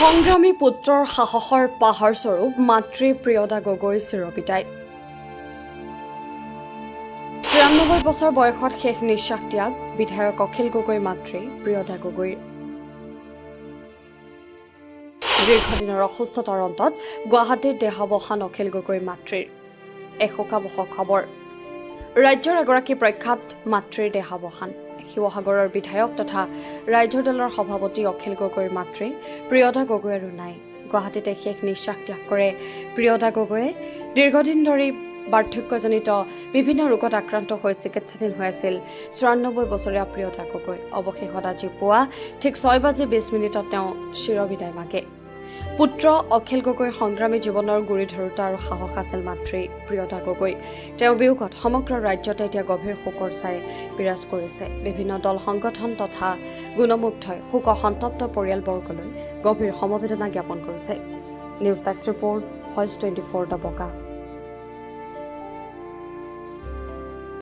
সংগ্ৰামী পুত্ৰৰ সাহসৰ পাহাৰস্বৰূপ মাতৃ প্ৰিয়দা গগৈ চিৰবিদায়। 94 বছৰ বয়সত শেষ নিশ্বাস ত্যাগ বিধায়ক অখিল গগৈৰ মাতৃ প্ৰিয়দা গগৈৰ। দীৰ্ঘদিনৰ অসুস্থতাৰ অন্তত গুৱাহাটীত দেহাৱসান অখিল গগৈৰ মাতৃৰ। এক শোকাৱহ খবৰ। ৰাজ্যৰ এগৰাকী প্ৰখ্যাত মাতৃৰ দেহাৱসান। শিৱসাগৰৰ বিধায়ক তথা ৰাইজৰ দলৰ সভাপতি অখিল গগৈৰ মাতৃ প্ৰিয়দা গগৈ আৰু নাই। গুৱাহাটীতে শেষ নিশ্বাস ত্যাগ কৰে প্ৰিয়দা গগৈয়ে। দীৰ্ঘদিন ধৰি বাৰ্ধক্যজনিত বিভিন্ন ৰোগত আক্ৰান্ত হৈ চিকিৎসাধীন হৈ আছিল 94 বছৰীয়া প্ৰিয়দা গগৈ। অৱশেষত আজি পুৱা ঠিক 6 বাজি 20 মিনিটত তেওঁ চিৰবিদায় মাগে। পুত্ৰ অখিল গগৈৰ সংগ্ৰামী জীৱনৰ গুৰি ধৰোতা আৰু সাহস আছিল মাতৃ প্ৰিয়দা গগৈ। তেওঁৰ বিয়োগত সমগ্ৰ ৰাজ্যতে এতিয়া গভীৰ শোকৰ ছাঁই বিৰাজ কৰিছে। বিভিন্ন দল সংগঠন তথা গুণমুগ্ধই শোক সন্তপ্ত পৰিয়ালবৰ্গলৈ গভীৰ সমবেদনা জ্ঞাপন কৰিছে। News desk report, voice 24, Dabaka.